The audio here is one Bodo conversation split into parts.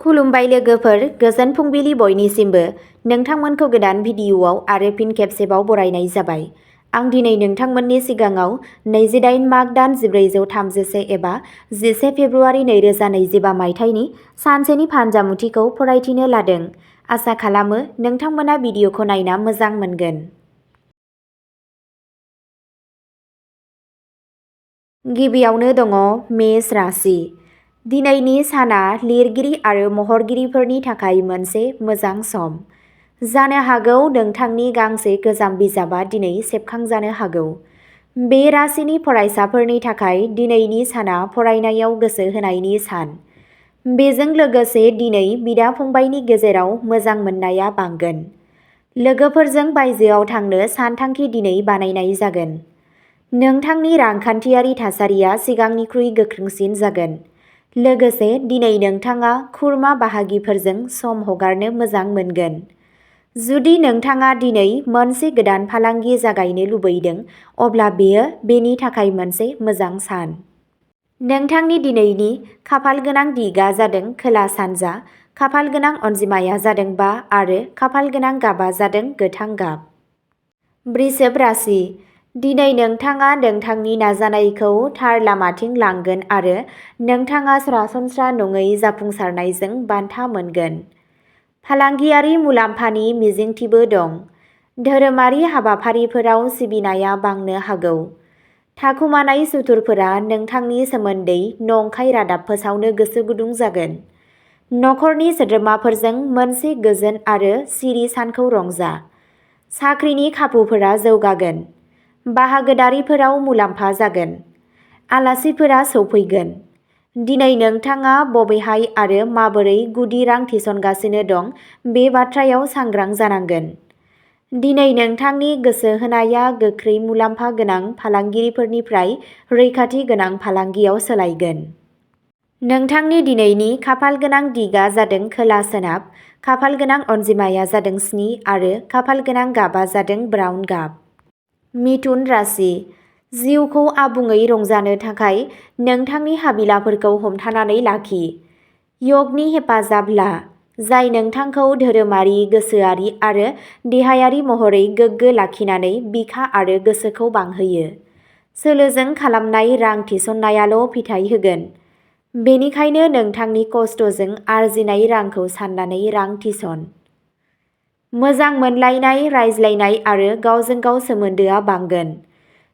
खुलुमबाय लोगोफोर, गोजोन फुंबिलि बयनिसिमबो। नोंथांमोनखौ गोदान भिडिअ'आव आरो फिन खेबसेबाव बरायनाय जाबाय। आं दिनै नोंथांमोननि सिगाङाव 28 माघ दान 1431 एबा 10 फेब्रुआरि 2025 मायथाइनि सानसेनि फानजामुथिखौ फरायथिनो लादों। आसा खालामो नोंथांमोना भिडिअ'खौ नायना मोजां मोनगोन। गिबियावनो दङ मेष राशि। दिनैनि साना लिरगिरि आरो महरगिरिफोरनि थाखाय मोनसे मोजां सम। जानो हागौ नोंथांनि गांसे गोजाम बिजाबा दिनै सेबखांजानो हागौ। बे राशिनि फरायसाफोरनि थाखाय दिनैनि साना फरायनायाव गोसो होनायनि सान। बेजों लोगोसे दिनै बिदा-फंबायनि गेजेराव मोजां मोननाया बांगोन। लोगोफोरजों बायजोआव थांनो सानथांखि दिनै बानायनाय जागोन। नोंथांनि रांखान्थियारि थासारिया सिगांनिख्रुइ गोख्रोंसिन जागोन। लोगोसे दिनै नोंथाङा खुरमा बाहागिफोरजों सम हगारनो मोजां मोनगोन। जुदि नोंथाङा दिनै मोनसे गोदान फालांगि जागायनो लुबैदों, अब्ला बेयो बेनि थाखाय मोनसे मोजां सान। नोंथांनि दिनैनि खाफालगोनां दिगा जादों खोला-सानजा, खाफालगोनां अनजिमाया जादों 5 आरो खाफालगोनां गाबा जादों गोथां गाब। वृषभ राशि। दिनै नोंथाङा नोंथांनि नाजानायखौ थार लामाथिं लांगोन आरो नोंथाङा सरासनस्रा नङै जाफुंसारनायजों बान्था मोनगोन। फालांगियारि मुलाम्फानि मिजिंथिबो दं। धोरोमारि हाबाफारिफोराव सिबिनाया बांनो हागौ। थाखुमानाय सुथुरफोरा नोंथांनि सोमोन्दै नंखाय रादाब फोसावनो गोसो गुदुं जागोन। नखरनि सोद्रोमाफोरजों मोनसे गोजोन आरो सिरि सानखौ रंजा। साख्रिनि खाबुफोरा जौगागोन। बाहागोदारिफोराव मुलाम्फा जागोन। आलासिफोरा सौफैगोन। दिनै नोंथाङा बबेहाय आरो माबोरै गुदि रां थिसनगासिनो दं बे बाथ्रायाव सांग्रां जानांगोन। दिनै नोंथांनि गोसो होनाया गोख्रै मुलाम्फा गोनां फालांगिरिफोरनिफ्राय रैखाथि गोनां फालांगियाव सोलायगोन। नोंथांनि दिनैनि खाफालगोनां दिगा जादों खोला-सोनाब, खाफालगोनां अनजिमाया जादों 7 आरो खाफालगोनां गाबा जादों ब्राउन गाब। मिथुन राशि। जिउखौ आबुङै रंजानो थाखाय नोंथांनि हाबिलाफोरखौ हमथानानै लाखि। य'गनि हेफाजाब ला, जाय नोंथांखौ धोरोमारि, गोसोआरि आरो देहायारि महरै गोग्गो लाखिनानै बिखा आरो गोसोखौ बांहोयो। सोलोजों खालामनाय रां थिसननायाल' फिथाय होगोन। बेनिखायनो नोंथांनि खस्थ'जों आरजिनाय रांखौ साननानै रां थिसन। मोजां मोनलायनाय, रायज्लायनाय आरो गावजों गाव सोमोन्दोआ बांगोन।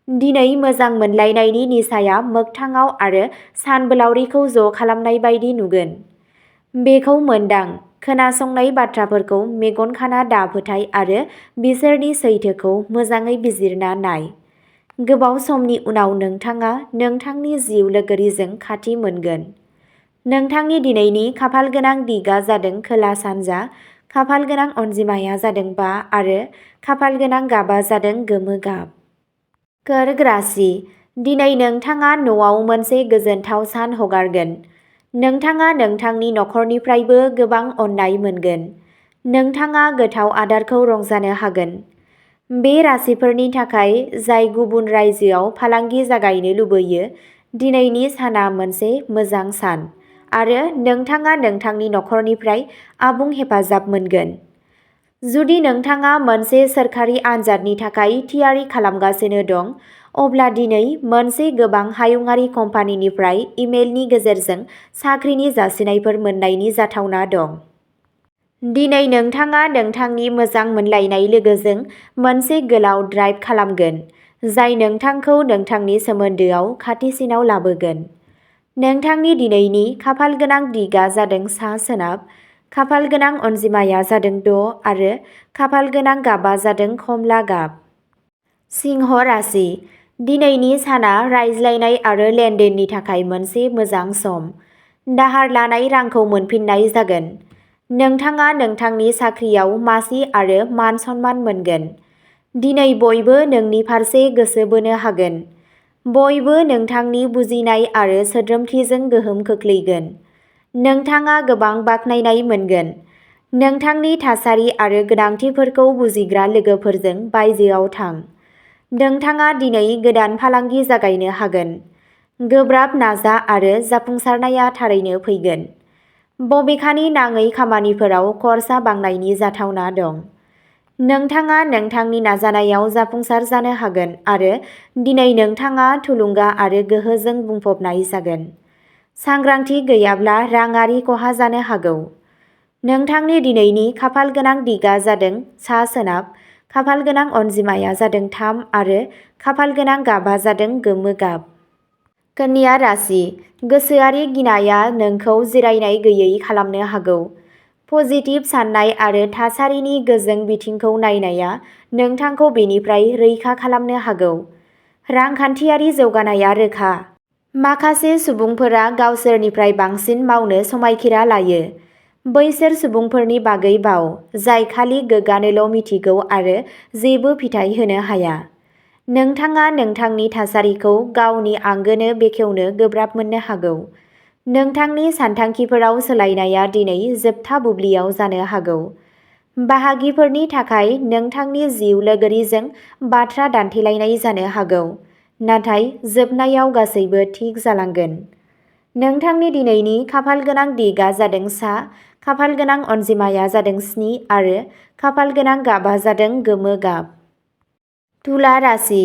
दिनै मोजां मोनलायनायनि निसाया मोगथाङाव आरो सानबोलावरिखौ ज' खालामनाय बायदि नुगोन। बेखौ मोनदां, खोनासंनाय बाथ्राफोरखौ मेगन खाना दाफोथाय आरो बिसोरनि सैथोखौ मोजाङै बिजिरना नाय। गोबाव समनि उनाव नोंथाङा नोंथांनि जिउ लोगोरिजों खाथि मोनगोन। नोंथांनि दिनैनि खाफालगोनां दिगा जादों खोला-सानजा, खाफालगोनां अनजिमाया जादों 5 आरो खाफालगोनां गाबा जादों गोमो गाब। कर्क राशि। दिनै नोंथाङा न'आव मोनसे गोजोनथाव सान हगारगोन। नोंथाङा नोंथांनि नखरनिफ्रायबो गोबां अननाय मोनगोन। नोंथाङा गोथाव आदारखौ रंजानो हागोन। बे राशिफोरनि थाखाय जाय गुबुन रायजोआव फालांगि जागायनो लुबैयो, दिनैनि साना मोनसे मोजां सान आरो नोंथाङा नोंथांनि नखरनिफ्राय आबुं हेफाजाब मोनगोन। जुदि नोंथाङा मोनसे सोरखारि आनजादनि थाखाय थियारि खालामगासिनो दं, अब्ला दिनै मोनसे गोबां हायुंआरि कम्पानिनिफ्राय इमेलनि गेजेरजों साख्रिनि जासिनायफोर मोन्नायनि जाथावना दं। दिनै नोंथाङा नोंथांनि मोजां मोनलायनाय लोगोजों मोनसे गोलाव ड्राइभ खालामगोन, जाय नोंथांखौ नोंथांनि सोमोन्दोआव खाथिसिनाव लाबोगोन। नोंथांनि दिनैनि खाफालगोनां दिगा जादों सा-सोनाब, खाफालगोनां अनजिमाया जादों 6 आरो खाफालगोनां गाबा जादों खमला गाब। सिंह राशि। दिनैनि साना रायज्लायनाय आरो लेनदेननि थाखाय मोनसे मोजां सम। दाहार लानाय रांखौ मोनफिननाय जागोन। नोंथाङा नोंथांनि साख्रियाव मासि आरो मान-सन्मान मोनगोन। दिनै बयबो नोंनि फारसे गोसो बोनो हागोन। बयबो नोंथांनि बुजिनाय आरो सोद्रोमथिजों गोहोम खोख्लैगोन। नोंथाङा गोबां बाख्नायनाय मोनगोन। नोंथांनि थासारि आरो गोनांथिफोरखौ बुजिग्रा लोगोफोरजों बायजोआव थां। नोंथाङा दिनै गोदान फालांगि जागायनो हागोन। गोब्राब नाजा आरो जाफुंसारनाया थारैनो फैगोन। बबेखानि नाङै खामानिफोराव खरसा बांनायनि जाथावना दं। नोंथाङा नोंथांनि नाजानायाव जाफुंसार जानो हागोन आरो दिनै नोंथाङा थुलुंगा आरो गोहोजों बुंफबनाय जागोन। सांग्रांथि गैयाब्ला राङारि खहा जानो हागौ। नोंथांनि दिनैनि खाफालगोनां दिगा जादों सा-सोनाब, खाफालगोनां अनजिमाया जादों 3 आरो खाफालगोनां गाबा जादों गोमो गाब। कन्या राशि, गोसोआरि गिनाया नोंखौ जिरायनाय गैयै खालामनो हागौ। पजिटिभ साननाय आरो थासारिनि गोजों बिथिंखौ नायनाया नोंथांखौ बेनिफ्राय रैखा खालामनो हागौ। रांखान्थियारि जौगानाया रोखा। माखासे सुबुंफोरा गावसोरनिफ्राय बांसिन मावनो समायखिरा लायो। बैसोर सुबुंफोरनि बागै बाव, जाय खालि गोग्गानोल' मिथिगौ आरो जेबो फिथाय होनो हाया। नोंथाङा नोंथांनि थासारिखौ गावनि आंगोनो बेखेवनो गोब्राब मोननो हागौ। नोंथांनि सानथांखिफोराव सोलायनाया दिनै जोबथा बुब्लियाव जानो हागौ। बाहागिफोरनि थाखाय नोंथांनि जिउ लोगोरिजों बाथ्रा दान्थेलायनाय जानो हागौ, नाथाय जोबनायाव गासैबो थिग जालांगोन। नोंथांनि दिनैनि खाफालगोनां दिगा जादों सा, खाफालगोनां अनजिमाया जादों 7 आरो खाफालगोनां गाबा जादों गोमो गाब। तुला राशि,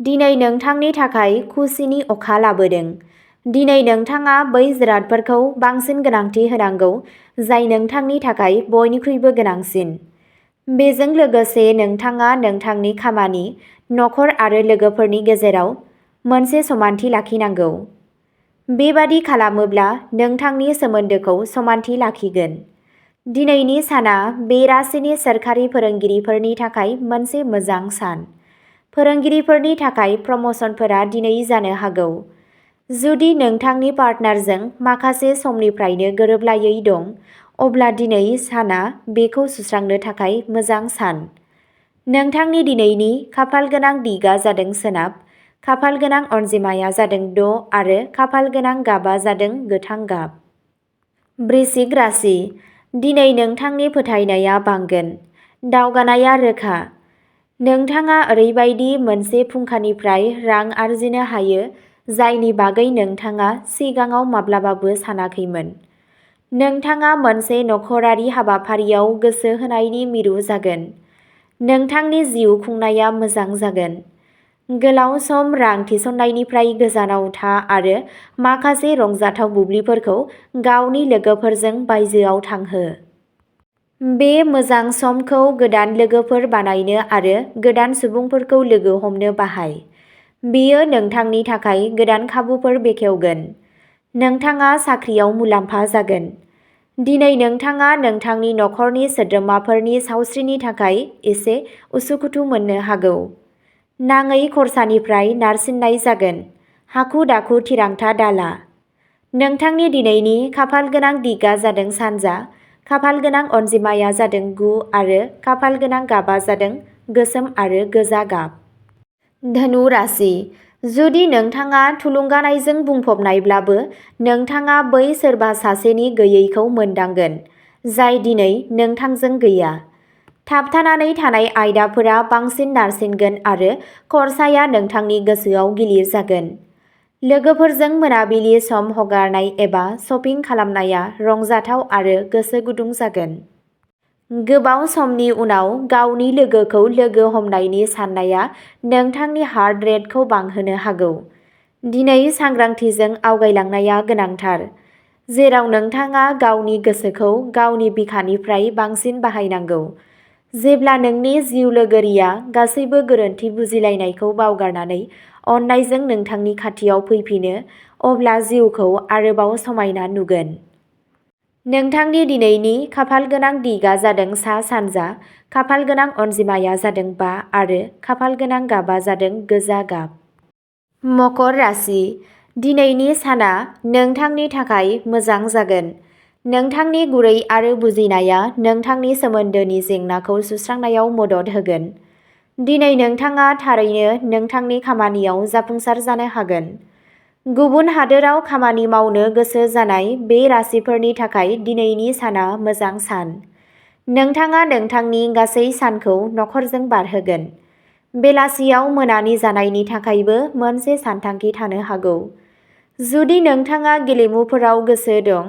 दिनै नोंथांनि थाखाय खुसिनि अखा लाबोदों। दिनै नोंथाङा बै जिरादफोरखौ बांसिन गोनांथि होनांगौ जाय नोंथांनि थाखाय बयनिख्रुइबो गोनांसिन। बेजों लोगोसे नोंथाङा नोंथांनि खामानि, नखर आरो लोगोफोरनि गेजेराव मोनसे समानथि लाखिनांगौ। बेबादि खालामोब्ला नोंथांनि सोमोन्दोखौ समानथि लाखिगोन। दिनैनि साना बे राशिनि सोरखारि फोरोंगिरिफोरनि थाखाय मोनसे मोजां सान। फोरोंगिरिफोरनि थाखाय प्रम'शनफोरा दिनै जानो हागौ। जुदि नोंथांनि पार्टनारजों माखासे समनिफ्रायनो गोरोबलायै दं, अब्ला दिनै साना बेखौ सुस्रांनो थाखाय मोजां सान। नोंथांनि दिनैनि खाफालगोनां दिगा जादों सोनाब, खाफालगोनां अनजिमाया जादों 6 आरो खाफालगोनां गाबा जादों गोथां गाब। वृश्चिक राशि, दिनै नोंथांनि फोथायनाया बांगोन। दावगानाया रोखा। नोंथाङा ओरैबायदि मोनसे फुंखानिफ्राय रां आर्जिनो हायो जायनि बागै नोंथाङा सिगाङाव माब्लाबाबो सानाखैमोन। नोंथाङा मोनसे नखरारि हाबाफारियाव गोसो होनायनि मिरु जागोन। नोंथांनि जिउ खुंनाया मोजां जागोन। गोलाव सम रां थिसननायनिफ्राय गोजानाव था आरो माखासे रंजाथाव बुब्लिफोरखौ गावनि लोगोफोरजों बायजोआव थांहो। बे मोजां समखौ गोदान लोगोफोर बानायनो आरो गोदान सुबुंफोरखौ लोगो हमनो बाहाय। बेयो नोंथांनि थाखाय गोदान खाबुफोर बेखेवगोन। नोंथाङा साख्रियाव मुलाम्फा जागोन। दिनै नोंथाङा नोंथांनि नखरनि सोद्रोमाफोरनि सावस्रिनि थाखाय एसे उसुखुथु मोननो हागौ। नाङै खरसानिफ्राय नारसिननाय जागोन। हाखु-दाखु थिरांथा दाला। नोंथांनि दिनैनि खाफालगोनां दिगा जादों सानजा, खाफालगोनां अनजिमाया जादों 9 आरो खाफालगोनां गाबा जादों गोसोम आरो गोजा गाब। धनु राशि, जुदि नोंथाङा थुलुंगानायजों बुंफबनायब्लाबो नोंथाङा बै सोरबा सासेनि गैयैखौ मोनदांगोन, जाय दिनै नोंथांजों गैया। थाबथानानै थानाय आयदाफोरा बांसिन नारसिनगोन आरो खरसाया नोंथांनि गोसोआव गिलिर जागोन। लोगोफोरजों मोनाबिलि सम हगारनाय एबा शपिं खालामनाया रंजाथाव आरो गोसो गुदुं जागोन। गोबाव समनि उनाव गावनि लोगोखौ लोगो हमनायनि साननाया नोंथांनि हार्ट रेटखौ बांहोनो हागौ। दिनै सांग्रांथिजों आवगायलांनाया गोनांथार, जेराव नोंथाङा गावनि गोसोखौ गावनि बिखानिफ्राय बांसिन बाहायनांगौ। जेब्ला नोंनि जिउ लोगोरिया गासैबो गोरोन्थि बुजिलायनायखौ बावगारनानै अननायजों नोंथांनि खाथियाव फैफिनो, अब्ला जिउखौ आरोबाव समायना नुगोन। नोंथांनि दिनैनि खाफालगोनां दिगा जादों सा-सानजा, खाफालगोनां अनजिमाया जादों 5 आरो खाफालगोनां गाबा जादों गोजा गाब। मकर राशि, दिनैनि साना नोंथांनि थाखाय मोजां जागोन। नोंथांनि गुरै आरो बुजिनाया नोंथांनि सोमोन्दोनि जेंनाखौ सुस्रांनायाव मदद होगोन। दिनै नोंथाङा थारैनो नोंथांनि खामानियाव जाफुंसार जानो हागोन। गुबुन हादोराव खामानि मावनो गोसो जानाय बे राशिफोरनि थाखाय दिनैनि साना मोजां सान। नोंथाङा नोंथांनि गासै सानखौ नखरजों बारहोगोन। बेलासियाव मोनानि जानायनि थाखायबो मोनसे सानथांखि थानो हागौ। जुदि नोंथाङा गेलेमुफोराव गोसो दं,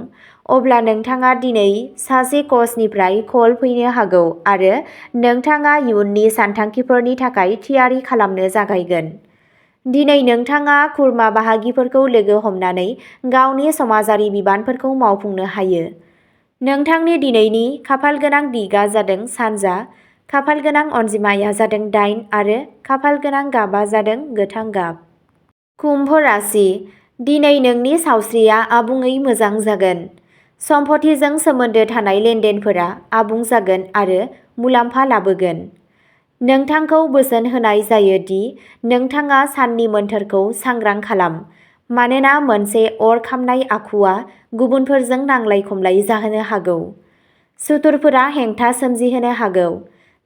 अब्ला नोंथाङा दिनै सासे कचनिफ्राय कल फैनो हागौ आरो नोंथाङा इयुननि सानथांखिफोरनि थाखाय थियारि खालामनो जागायगोन। दिनै नोंथाङा खुरमा बाहागिफोरखौ लोगो हमनानै गावनि समाजारि बिबानफोरखौ मावफुंनो हायो। नोंथांनि दिनैनि खाफालगोनां दिगआ जादों सानजा, खाफालगोनां अनजिमाया जादों 8 आरो खाफालगोनां गाबा जादों गोथां गाब। कुम्भ राशि, दिनै नोंनि सावस्रिया आबुङै मोजां जागोन। सम्पथिजों सोमोन्दो थानाय लेनदेनफोरा आबुं जागोन आरो मुलाम्फा लाबोगोन। नोंथांखौ बोसोन होनाय जायो दि नोंथाङा साननि मोन्थोरखौ सांग्रां खालाम, मानोना मोनसे अर खामनाय आखुआ गुबुनफोरजों नांलाय-खमलाय जाहोनो हागौ। सुथुरफोरा हेंथा सोमजिहोनो हागौ।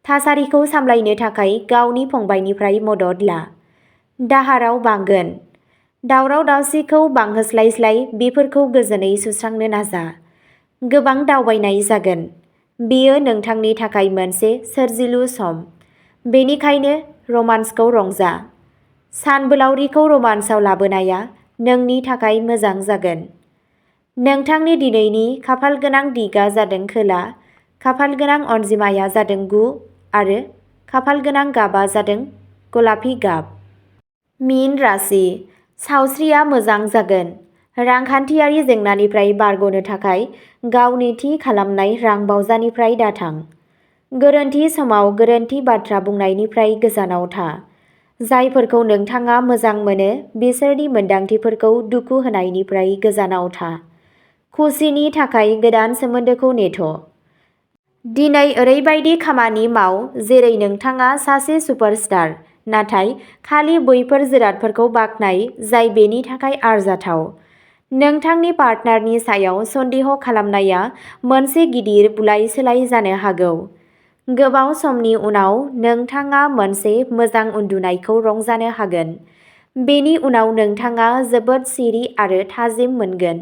थासारिखौ सामलायनो थाखाय गावनि फंबायनिफ्राय मदद ला। दाहाराव बांगोन। दावराव-दावसिखौ बांहोस्लायस्लाय बेफोरखौ गोजोनै सुस्रांनो नाजा। गोबां दावबायनाय जागोन। बेयो नोंथांनि थाखाय मोनसे सोरजिलु सम। बेनिखायनो रमान्सखौ रंजा। सानबोलावरिखौ रमान्सआव लाबोनाया नोंनि थाखाय मोजां जागोन। नोंथांनि दिनैनि खाफालगोनां दिगआ जादों खोला, खाफालगोनां अनजिमाया जादों 9 आरो खाफालगोनां गाबा जादों गलापि गाब। मीन राशि, सावस्रिया मोजां जागोन। रांखान्थियारि जेंनानिफ्राय बारग'नो थाखाय गावनि थि खालामनाय रां बावजानिफ्राय दाथां। गोरोन्थि समाव गोरोन्थि बाथ्रा बुंनायनिफ्राय गोजानाव था। जायफोरखौ नोंथाङा मोजां मोनो बिसोरनि मोनदांथिफोरखौ दुखु होनायनिफ्राय गोजानाव था। खुसिनि थाखाय गोदान सोमोन्दोखौ नेथ'। दिनै ओरैबायदि खामानि माव जेरै नोंथाङा सासे सुपारस्टार, नाथाय खालि बैफोर जिरादफोरखौ बाख्नाय जाय बेनि थाखाय आरजाथाव। नोंथांनि पार्टनारनि सायाव सन्देह खालामनाया मोनसे गिदिर बुलाय-सोलाय जानो हागौ। गोबाव समनि उनाव नोंथाङा मोनसे मोजां उन्दुनायखौ रंजानो हागोन। बेनि उनाव नोंथाङा जोबोद सिरि आरो थाजिम मोनगोन।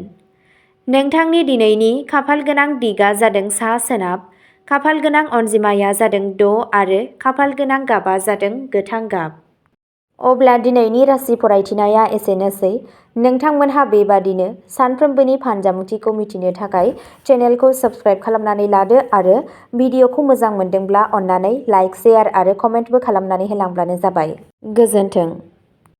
नोंथांनि दिनैनि खाफालगोनां दिगआ जादों सा-सोनाब, खाफालगोनां अनजिमाया जादों 6 आरो खाफालगोनां गाबा जादों गोथां गाब। अब्ला दिनैनि राशि फरायथिनाया एसेनोसै। नोंथांमोनहा बेबादिनो सानफ्रोमबोनि फानजामुथिखौ मिथिनो थाखाय चेनेलखौ साबस्क्राइब खालामनानै लादो आरो भिडिअखौ मोजां मोनदोंब्ला अन्नानै लाइक, शेयार आरो कमेन्टबो खालामनानै होलांब्लानो जाबाय। गोजोन्थों।